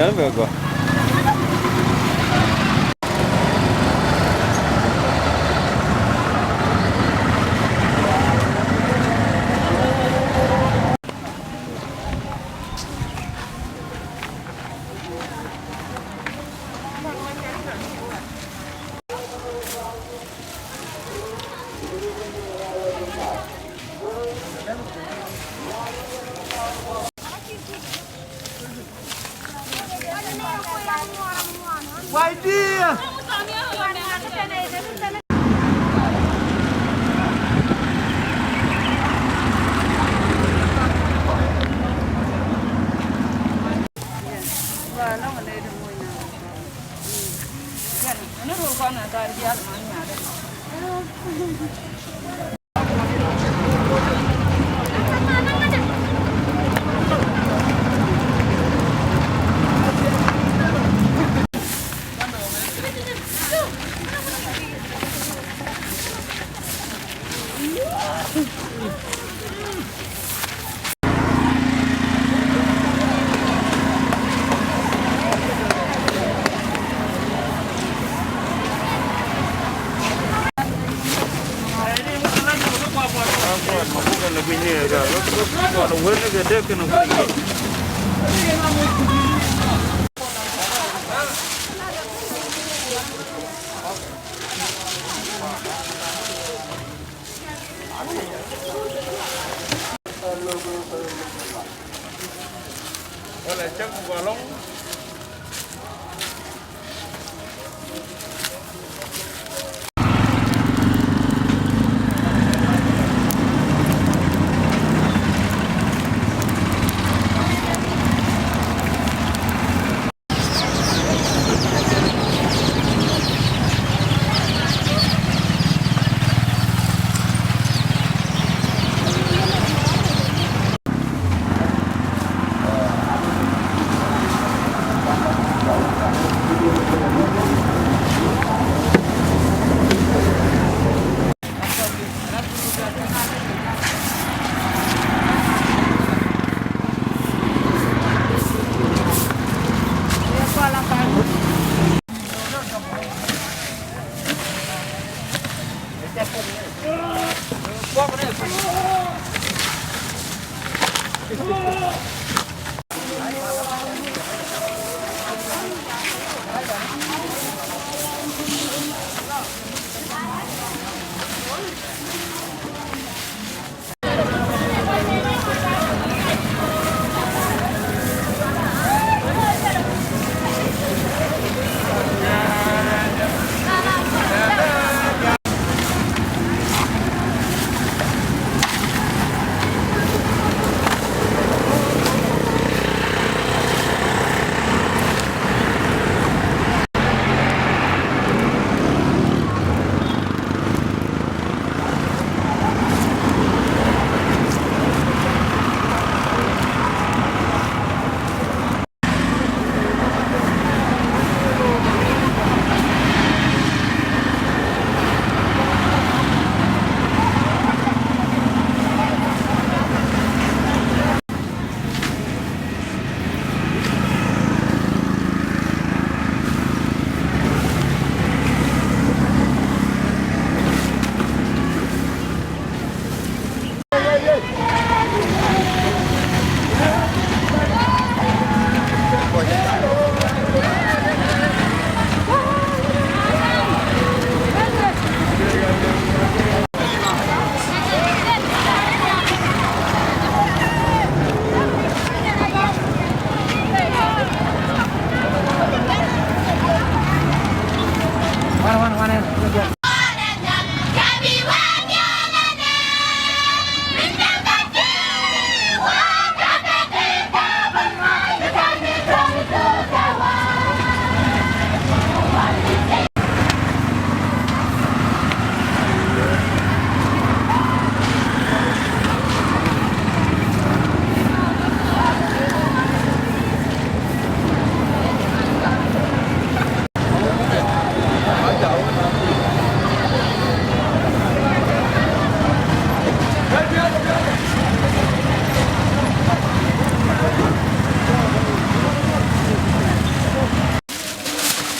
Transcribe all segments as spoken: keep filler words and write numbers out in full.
Ɛn bɛ gɔaa.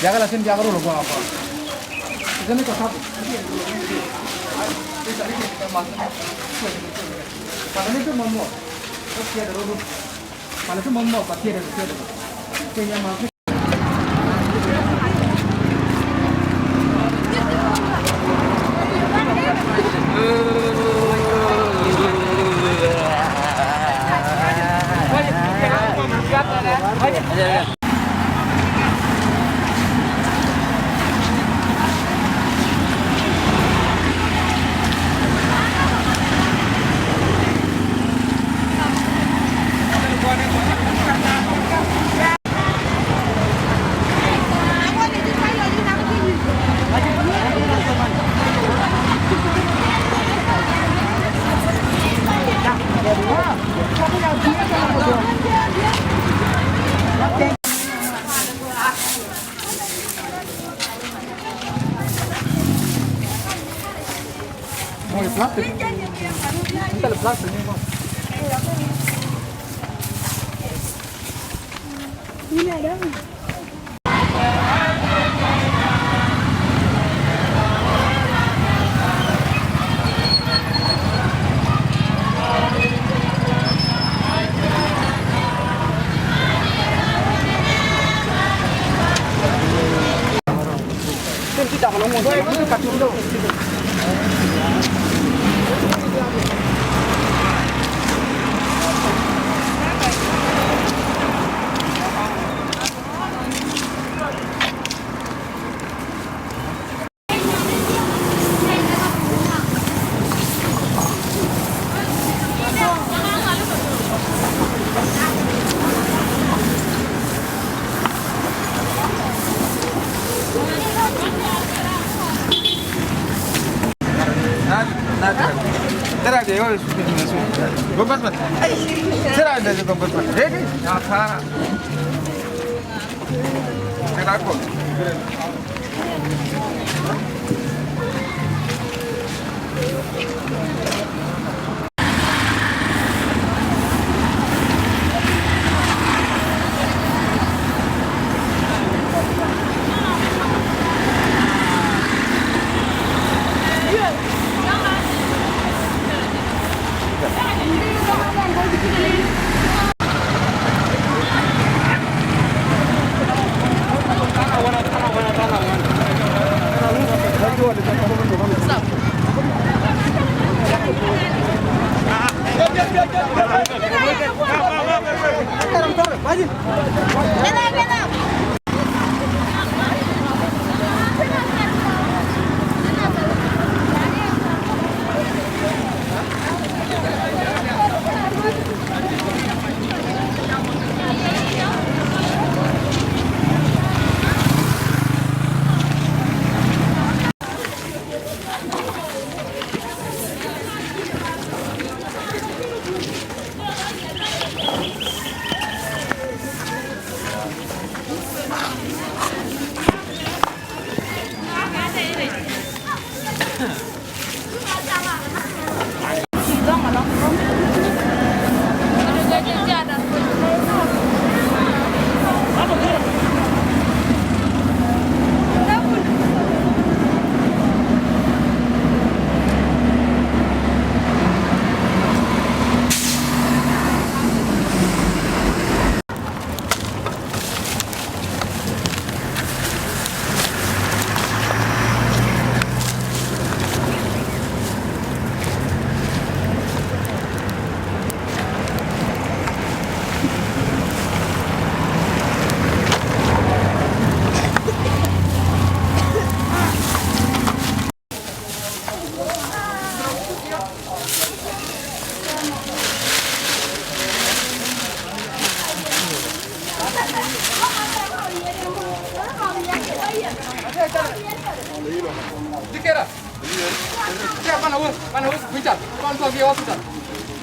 Biakä la tin biakä rol gua̱a̱ kɔn. Kɛn ni kɛ kap. Kɛn ni kɛ mɔmɔ. Kɛn ni kɛ mɔmɔ. Kɛn ni kɛ mɔmɔ.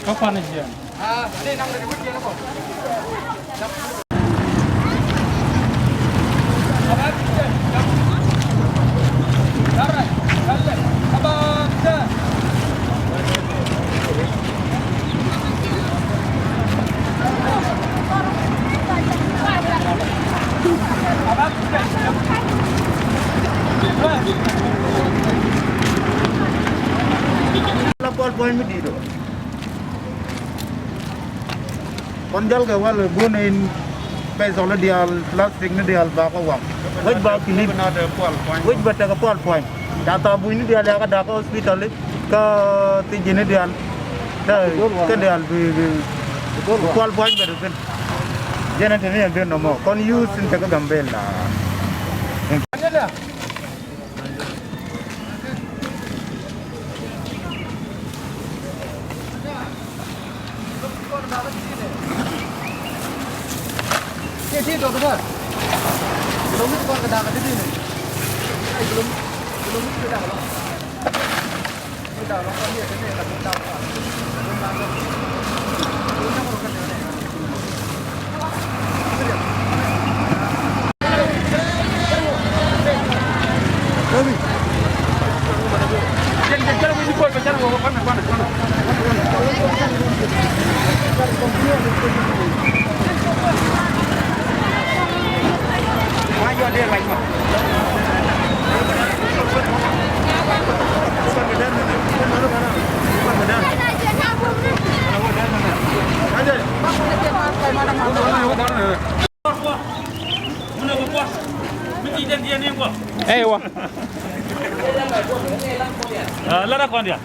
Kä kuan jiɛn. Pual puɔ̱ny mi di̱i̱t ɔ. Kɔn jal kɛ wal ɛ guun in pɛc thɔl ni diaal, plastic ni diaal, ba kɔ waŋ. Wec ba clip. Wec ba tekɛ pual puɔ̱ny. Ca thabuny ni diaal, ya kɛ da̱k kä hospital i̱, kä thiec ji̱ ni diaal. Kä diaal bi, bi, bi pual puɔ̱ny bɛ rut thi̱n. Jɛn ɛn te ni ɛn ben nɔmɔ. Kɔn youth in te kä Gambela. Eywa. Ah, lara kɔn dia.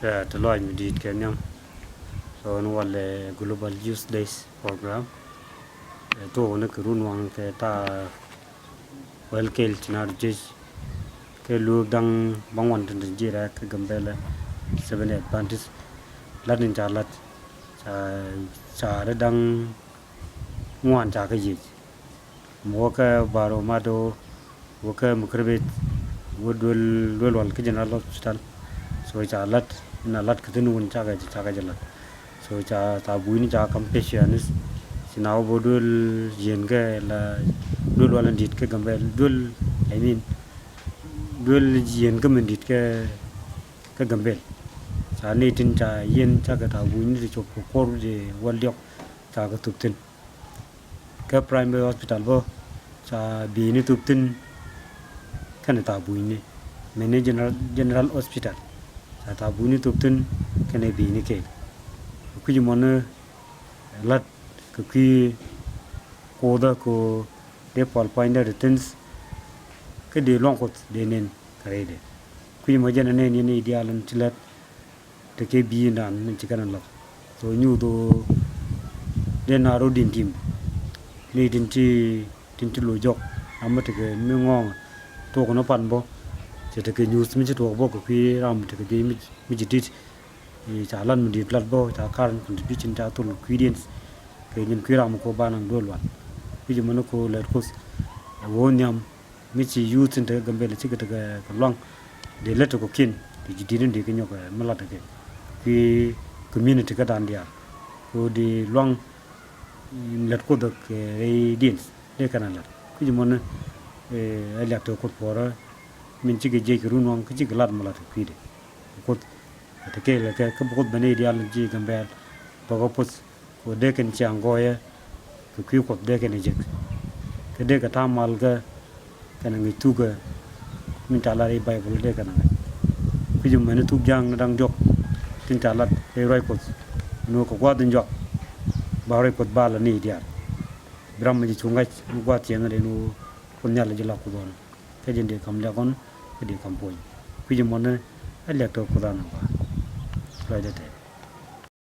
Ɛ, ti lɔc mi di̱i̱t kɛ nhiam. So ni walɛ Global Youth Days program. Ɛ, tuɔɔk ni kɛ run waŋ kɛ ta̱a̱ wäl kɛl ci naath jiec. Kɛ luɔk da̱ŋ bäŋuan tin te ji̱ rɛk kä Gambɛla Seventh Day Adventist. Lat in ca lat ca, ca ri da̱ŋ ŋuan ca kɛ yiec. Mɛ wä kä Baro Mado, wä kä Mukrebet, wä duel, duel wal kä General Hospital. So ca lat, na lat kä thin wun ca kɛ, ca kɛ jɛ lat. So ca, ca buini ca kam patients. Ci na wä bä duel yien kä la, duel wal in dit kä Gambel, duel, I mean, duel yien kä min dit kä, kä Gambel. Ca ni tin ca yien ca kɛ ta buini ti cop kɛ kuɔr di wal diɔk ca kɛ tup thin. Kä Primary Hospital bä ca bieyni thop thi̱n kɛnɛ thabunyni. Mɛni General, General Hospital ca thabunyni thop thi̱n kɛnɛ bieyni kɛɛl. Kui̱c mɔni lat kɛ kui̱ Kuothä kɛ dee pual puany dee ti thi̱n kä dee luaŋ Kuoth dee nen kɛ rɛydɛ. Kui̱c mɔ jɛn ɛ nɛn yɛn i̱ diaal in ci lät tekɛ bi̱i̱ in dan in ci kɛn in lɔk. So nyuuth ɣöö dee na ro̱d in tim ni tin ti, tin ti lo̱c jɔk. Ram mi tekɛ mi ŋɔ̱ɔ̱ŋ tuɔk ni pan bä cɛ tekɛ nyuuth mi ci tuɔk bä kɛ kui̱ ram tekɛ bi̱i̱ mi, mi ci di̱t. I̱ ca lat mi di̱i̱t lat bä ca kar in contribution ca thol kui̱diɛn kɛ nyin kui̱ ram mi ko ba naŋ duel wal. Kui̱c mɛn ko lɛt Kuoth ɛ ɣöö nhiam mi ci youth in te Gambɛla cikɛ tekɛ kɛ luaŋ. Dee lät kɔ kiɛn ti ji̱ di̱t in dee kɛ nyɔk ɛ mi lat kɛ kui̱ community kä dan diaal. Kɛ ɣöö dee luaŋ lät Kuoth kɛ rɛydiɛn dee kɛn a lat. Kui̱c mɔni ɛ liak te Kuoth puɔrä min cikɛ jiɛc kɛ run waŋ kä cikɛ lat mi lat kɛ kui̱dɛ. Kuoth ɛ te kɛɛl kɛ kä bi Kuoth ben i̱ diaal ji̱ Gambɛl bä kä puth. Kɛ dee kɛn ciaŋ gɔɔyä kɛ kui̱ Kuɔth dee kɛn ɛ jek. Kä dee kɛ ta̱a̱ mal kä kɛn ɛ ŋi̱c thukä min ca lat i̱ Baibol dee kɛn ɛ ŋi̱c. Kui̱c mɛn i̱ thuk ja̱a̱ŋ ni da̱ŋ diɔ̱k tin ca lat i̱ ruac Kuɔth ni wä kɛ gua̱a̱th in juak. Ba ruac Kuɔth ba la ni i̱ diaal. Bi ram mi ji̱ cu ŋa̱c mi gua̱a̱th ciɛŋ dee ni wä Kuoth Nhial ji̱ la Kuoth ɣɔn. Kä ji̱n dee ka̱m liak ɣɔn kä dee ka̱m puɔ̱ny. Kui̱c mɔni ɛ liak tɔ̱ Kuoth an ɛ ba. Ruacdɛ tɛth.